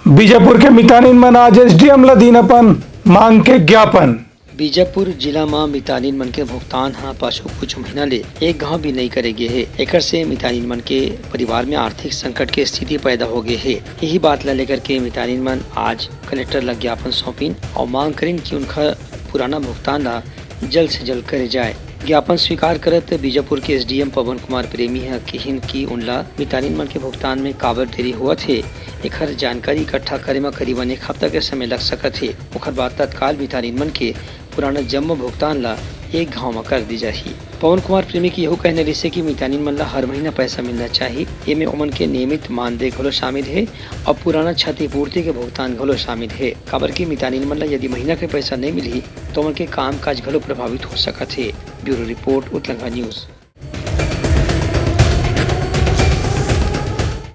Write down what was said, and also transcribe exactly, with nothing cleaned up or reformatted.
बीजापुर के मितानिन मन आज एसडीएम ला दीन अपन मांग के ज्ञापन। बीजापुर जिला म मितानिन मन के भुगतान ह पाछू कुछ महीना ले एक घाव भी नइ करे गे हे। एकर से मितानिन मन के परिवार में आर्थिक संकट के स्थिति पैदा हो गे हे। यही बात ला लेकर के मितानिन मन आज कलेक्टर ला ज्ञापन सौंपिन और मांग करिन कि उनका पुराना भुगतान ला जल्द से जल्द करे जाए। ज्ञापन स्वीकार करत बीजापुर के एसडीएम पवन कुमार प्रेमी ह किहिन कि उनला मितानिन मन के भुगतान में काबर देरी होवत हे, एखर जानकारी इकट्ठा करे म करीबन एक हफ्ता के समय लग सकत हे। ओखर बाद तत्काल मितानिन मन के पुराना जम्मो भुगतान ला एक घाव म कर दी जाही। पवन कुमार प्रेमी के यहू कहना रहिसे कि मितानिन मन ला हर महीना पैसा मिलना चाही। एमे ओमन के नियमित मानदेय घलो शामिल हे और पुराना क्षतिपूर्ति के भुगतान घलो शामिल हे, काबर कि मितानिन मन ला यदि महीना के पैसा नहीं मिलही, तो ओमन के कामकाज घलो प्रभावित हो सकत हे। Bureau report, Utlangha news.